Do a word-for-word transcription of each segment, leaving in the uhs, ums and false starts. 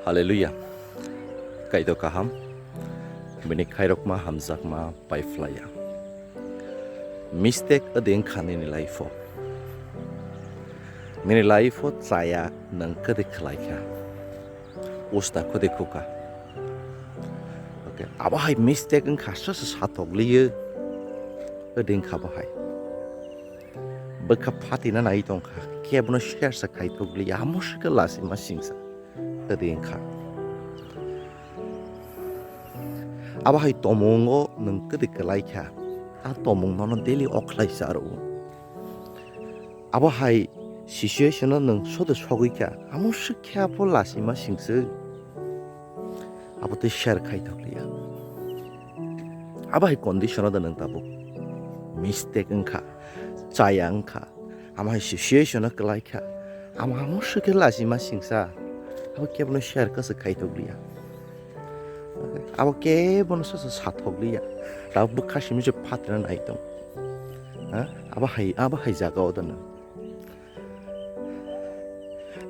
Hallelujah. Kaitor kaham, bini khairokma hamjakma paiphlaiya. Mistake wngkha nini life-o. Nini life-o chaya nwng kwdwi khlaikha. Usta kwdwi khukha. Okay. Abo hai mistake wngkha, sosa satokliyo. Wngkha bo hai. Bwkha phatina nai tongkha, kebono share sa khai tokliya, amo swkhe lasima singsa. Kwdwi wngkha. Abo hai tomungo nwng kwdwi kwlaikha, a tomung nono daily okhlai sa rwo. Abo hai situation-o nwng sodo sogwi kha, amo swkhe abo lasima singsa. Abo tei share khai tokliya. Abo hai condition-o da nwng tabuk mistake wngkha, chaya wngkha, amo hai situation-o kwlaikha, amo amo swkhe lasima singsa, abo kebono share kasa khai tokliya, abo kebono sosa sathokliya, tabuk bwkha simi se phatina nai tong, ha? Abo hai, abo hai jaga-o da nwng.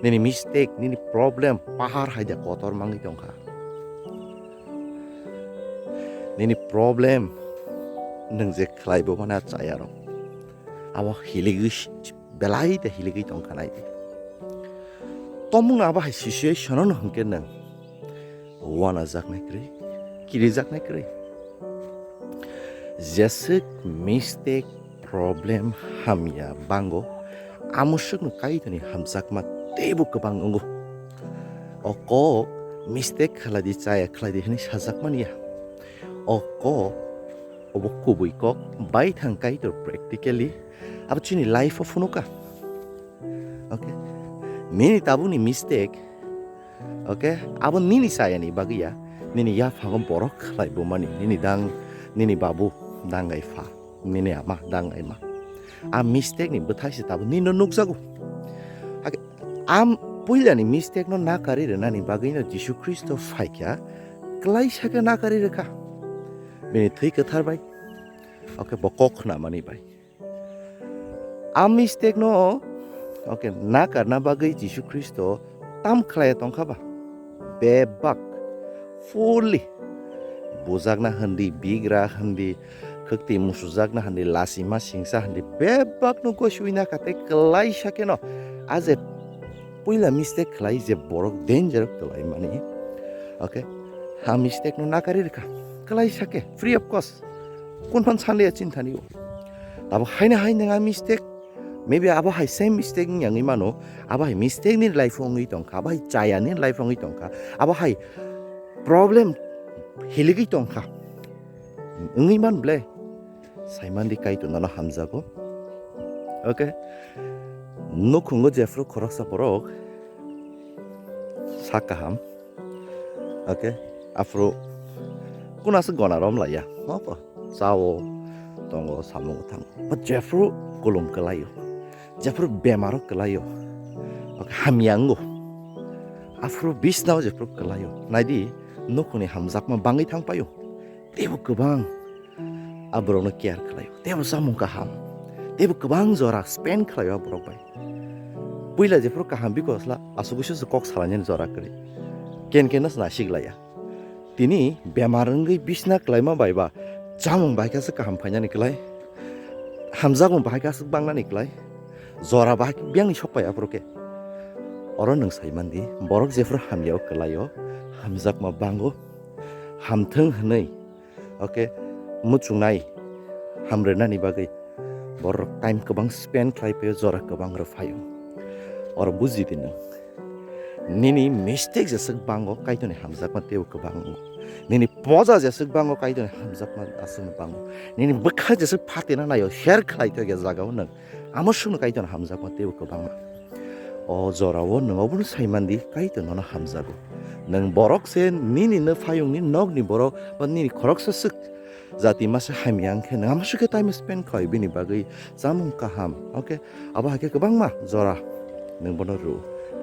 Nini mistake, nini problem, pahar hai de kotor mangwi tongkha. Nini problem, nwng je khlai bo mane chaya rok. Abo hiligwi s-, belai de hiligwi tongkha nai de. Tomung abo hai situation-o no hwnkhe nwng wanajaknai kwrwi, kirijaknai kwrwi. Jeswk mistake, problem, hamya bango, amoswkno Kaitorni hamjakma teibo kwbang wngo. O kok mistake khlai di, chaya khlai di hwnwi sajakmani ya. O kok obo kubui kok, baithang Kaitor practically abo chini life-o phunuka. Okay? Nini tabukni mistake, okay? Abo nini chayani bagwi ya, nini yaphango borok khlai bumani, nini dang, nini babu, dangai pha, nini ama, dangai ma. A mistake ni bwthai se tabuk nini no nukjago. Hake, am puilani mistake no nakari rwnani bagwi no Jisu Khristo phaikha, klaisa khe nakari rwkha. Bini thwi kwthar bai, okay, bo kok khnamani bai. A mistake no, okay, nakarna bagwi Jisu Khristo tam khlai tongkha ba? Bebak, fully. Bujakna hindi, bigra hindi, khwkti musujakna hindi, lasima singsa hindi, bebak no gosui nakha tei klaisa khe no. A je puila mistake khlai je borok danger kwlai mani. Okay, ha mistake no nakari rwkha. Klaisa khe, free of cost. Kunphan sanliya chinthani o. Abo haino hai nang a mistake, maybe abo hai same mistake wng yangwi mano, abo hai mistake ni life wngwi tongkha, abo hai chaya ni life wngwi tongkha, abo hai problem hiligwi tongkha. Wngwi man ble, saimandi Kaitor nono hamjago. Okay? Nukhungo jephru khoroksa borok sak kaham. Okay, aphuru kuna se gona rom laiya. Opo, chao, tongo, samung thango. But jephuru kulum kwlaio, jephuru bemaro kwlaio, okay, hamya wngo. Aphuru bisnao jephuru kwlaio. Naidi, nukhungni hamjakma bangwi thangpaio. Teibo kwbang a borokno care khlaio, teibo chamung kaham, teibo kwbang jora spend khlaio a borok bai. Puila jephuru kaham bikosla asugwi se kok salainani jora kwrwi. Ken ken no se naisik laiya. Tini bemar wngwi bisna kwlaima bai ba chamung bai khe se kaham phainani kwlai. Hamjakmung bai khe se bangnani kwlai. Jora bai khe biyangni sok pai a borok khe. Oro nwng sai mandi, borok jephuru hamya o kwlaio, hamjakma bango, hamthwng hwnwi. Okay, muchungnai hamrwnani bagwi borok time kwbang spend khlai phaio, jora kwbang rw phaio. Oro buji di nwng. Nini mistake jeswk bango, Kaitorni hamjakma teibo kwbang wngo. Nini poja jeswk bango, Kaitorni hamjakma aswkno bango. Nini bwkha jeswk phatina naio, share khlai tongya jagao nwng. Amo swkno Kaitorni hamjakma teibo kwbangma. O jorao nwng obono sai mandi, Kaitor nono hamjago. Nwng borok se nini no phayungni nokni borok ba nini khoroksa swk jati masa hamya wngkhe nwng amo swkhe time spend khlai bini bagwi chamung kaham. Okay, abo hai khe kwbangma jora nwng bono rw.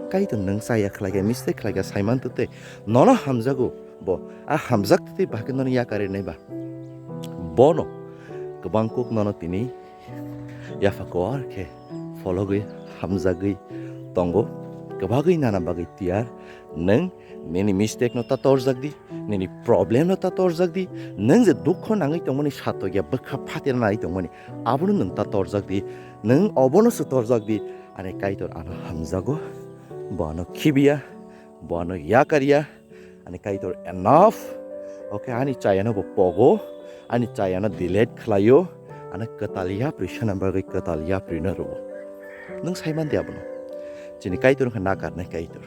Kaitor nwng chaya khlai khe, mistake khlai khe sai man twtwi nono hamjago bo. A hamjak twtwi ba khe nono yakari nai ba? Bono kwbang kuk nono tini yapha kwar khe phologwi hamjagwi tongo. Bagwi nana bagwi tiyar, nwng nini mistake no ta torjak di, nini problem no ta torjak di, nwng je dukho nangwi tongmani satokya bwkha phatira nai tongmani, abono nwng ta torjak di, nwng obono se torjak di, ani Kaitor ano hamjago, bo ano khibiya, bo ano yakarya, ani Kaitor enough, okay, ani chayano bo pogo, ani chayano delete khlaio, ano kwtal yapri swnam bagwi kwtal yapri no rwo. Nwng saiman di abono. Chini Kaitor wngkha nakarnai Kaitor.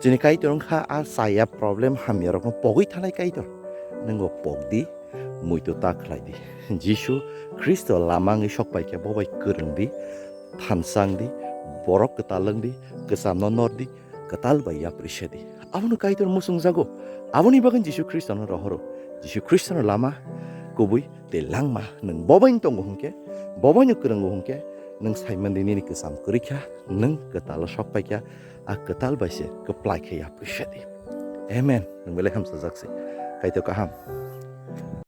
Chini Kaitor wngkha a chaya problem hamyarokno pogwi thanai Kaitor. Nwng bo pok di, muitu ta khlai di. Jisu Khristo lama wngwi sok pai khe bo bai kwrwng di, thansa wng di, borok kwtal wng di, kwchamno nor di, kwtal bai yapri se di. Abono Kaitor muchungjago. Aboni bagwi Jisu Khristono rohoro. Jisu Khristono lama kubui tei langma nwng bobaino tongo hwnkhe, bobaino kwrwngo hwnkhe, nwng saiman di nini kwcham kwrwi kha, nwng kwtalo sok pai kha, a kwtal bai se kwplai khe yapri se di. Amen. Nwng belai hamsajak se. Kaitor kaham.